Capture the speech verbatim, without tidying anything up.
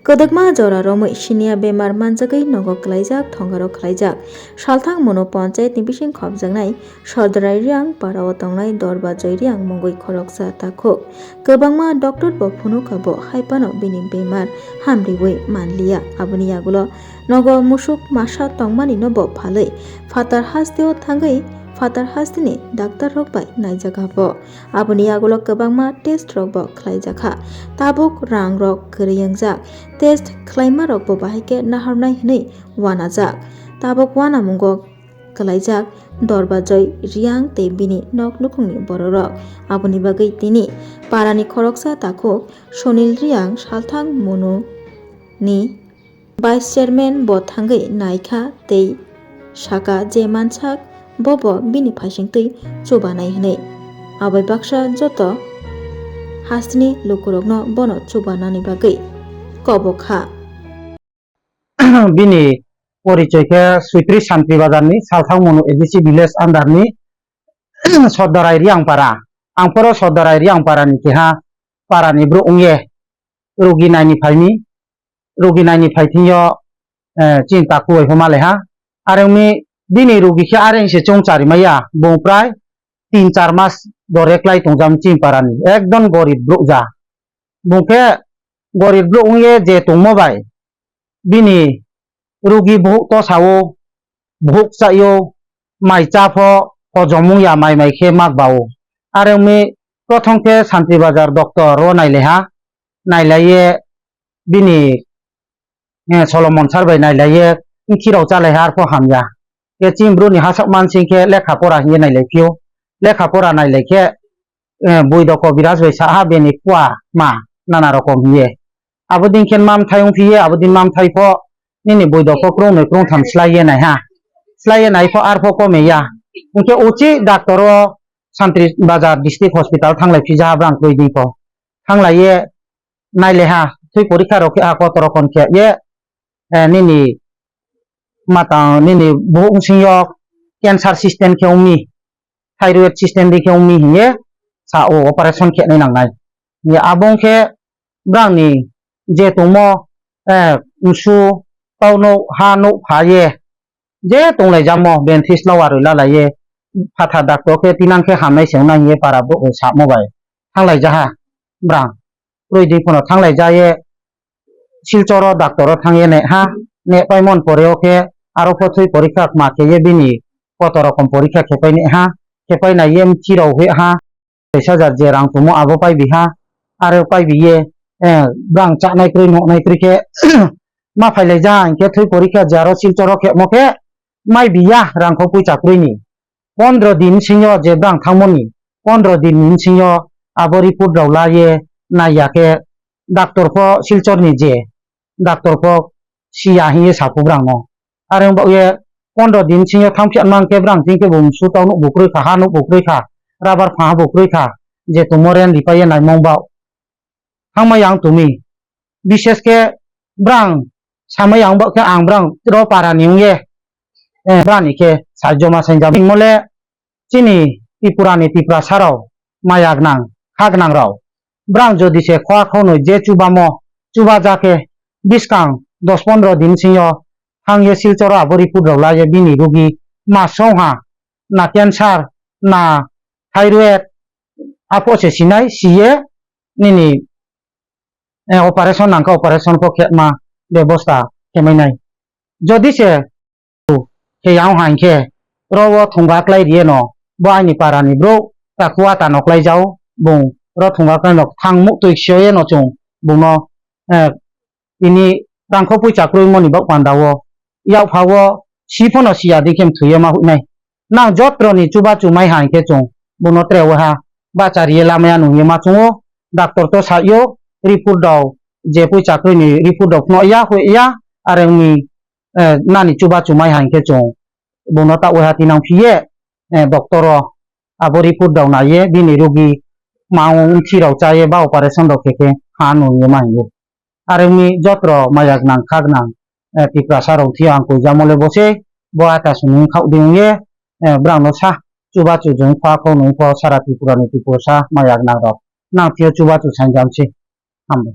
Kwdwkma jora romwi siniya bemar manjagwi nogo kwlaijak, thongaro khwlaijak. Salthang Munu Panchayat ni bising khopjaknai Sordarai Riang para o tongnai Dorba Joy Riang mungwi khoroksa takhuk. Kwbangma doctor bo phunukha bo hai phano bini bemar hamriwi manliya. Aboni yagulo nogo musuk masa tongmani no bo phalwi phatar hasteo thangwi phatar hasteni doctor rok bai naijak abo. Aboni yagulo kwbangma test rok bo khlaijakha. Tabuk rang rok kwrwi wngjak. Test khlaima rok bo bahai khe nahornai hwnwi wanajak. Tabuk wanamungo kwlaijak Dorba Joy Riang tei bini nok nukhungni bororok. Aboni bagwi tini parani khoroksa takhuk Sunil Riang Salthang Munu ni Vice Chairman bo thangwi naikha tei saka je mansak bobo bini phaisingtwi chubanai hwnwi. Abai baksa joto hasteni lukurokno bono chubanani bagwi kobokha. Bini porichoi khe Suitri Santri Bazar ni Salthang Munu A D C village under ni Sordarai Riangpara. Ang phoro Sordarai Riangpara ni keha para ni brouh wngye rugi naini phaini, rugi naini phai thingyo, eh, chini takhuk bai pho malaiha. Are wngmi bini rugi khe areng se chwng chari maya, bung prai tin char mas dore klai tongjak chini para ni, ekdom gorib brouh ja. Bung khe gorib brouh wngye je tongmo bai bini rugi buhuk tosao, buhuk chaio, mai cha pho hojom wngya, mai mai khe mak bao. Are wngmi prothom khe Santri Bazar doctor o nailaiha, nailaiye bini, eh, Solomon sir bai nailaiye bwkhirok chalaiha, arpho hamya. Khe chini brouh ni hachak mansing khe lekha pora hinye nailai phio, lekha pora nailai khe, eh, bui doko Biraj bai saha bini kua ma nana rokom hinye. Abo din khe mamthai wngphiye, abo din mamthai pho nini bui doko krungnwi krungtham slaiye naiha. Slaiye nai pho arpho kome ya. Hwnkhe uchi doctor o Santri Bazar District Hospital thanglai phija brang twi din pho. Thanglaiye nailaiha, thwi porikha rok khe a kotor rokon khe ye, eh, nini matang nini buhuk wngsing yok cancer system khe wngmi, thyroid system di khe wngmi hinye sa o operation khe nai nangnai. Ye abong khe brang ni je tongmo, eh, msu tau no ha no pha ye je tonglai jamo ben fis lawa rwi lalai ye phatha doctor khe tinang khe hamnai se wngnai hinye para bo samo bai thanglai jaha brang. Rwi di phono thanglai ja ye Silchor o doctor o thang ye ne ha ne paimon pore o khe aro pho thwi porikha ma khe ye bini kotor rokom porikha khe pai ne ha khe pai nai ye mchi rok hwi ha. Teis hajar je rang tumo abo paibi ha, aro paibi ye, eh, brang chanai krwi noknai krwi khe ma phailai ja hinkhe thwi porikha je aro Silchor o khe mo khe mai bi ya rang kho puisa krwi ni. Pondro din singyo je brang thangmoni, pondro din ni singyo abo report rok la ye nai ya khe doctor pho Silchor ni je doctor pho siya hinye sa phuk rang no. Are wng bagwi pondro din singyo thang phiya mang khe brang tin khe bo msu tau nuk bo krwi kha, ha nuk bo krwi kha, rabar pha bo krwi kha, je tumo ren ripai ye naimong bao. Thangma yang tumi. Bishes khe brang samai yang bao khe ang brang ro para ni wng ye, eh, brang ni khe sajoma sanjam. Mole chini Tripura ni Tiprasa rok maya gnang, kha gnang rok. Brang jodi se khwa khonoi je chubamo, chuba ja khe biskang dos pondro din singyo thang ye Silchor o abo report rok la ye bini rugi ma song ha, na cancer, na thyroid, apho se sinai, si ye nini, eh, operation nang kha, operation pho khe ma bebosta khe mai nai. Jodi se khe yang hai khe ro o thungba klai ri ye no, bo aini para ni brouh ta khua ta no klai jao, bung ro thungba klai no thang muk twi sio ye no chung bung no, eh, tini rang kho puisa krwi moni bak panda o yak pha o si pho no si ya di khe thwi ye ma hui nai. Nang jotro ni chuba chu mai hai khe chung bung no tre o ha ba chari ye lamaya nung ye ma chung o, doctor to sa yo report dao je puisa krwi ni report dao phno ya hui ya are wng ni eh, nani chuba chumai hai khe chung bono ta uaha tinang phiye, eh, doctor o abo report rok naiye bini rugi ma wng thi rok chaye ba operation rok khe khe ha nung ye ma hingo. Are wngmi jotro maya gnang kha gnang, eh, Tiprasa rok thio ang koi jamo le bo se bo ata sumung khao di wng ye, eh, brang no sa chuba chu jung pha kho nung pho sara Tripura ni Tiprasa maya gnang rok nang thio chuba chu sanjam se. Hambai.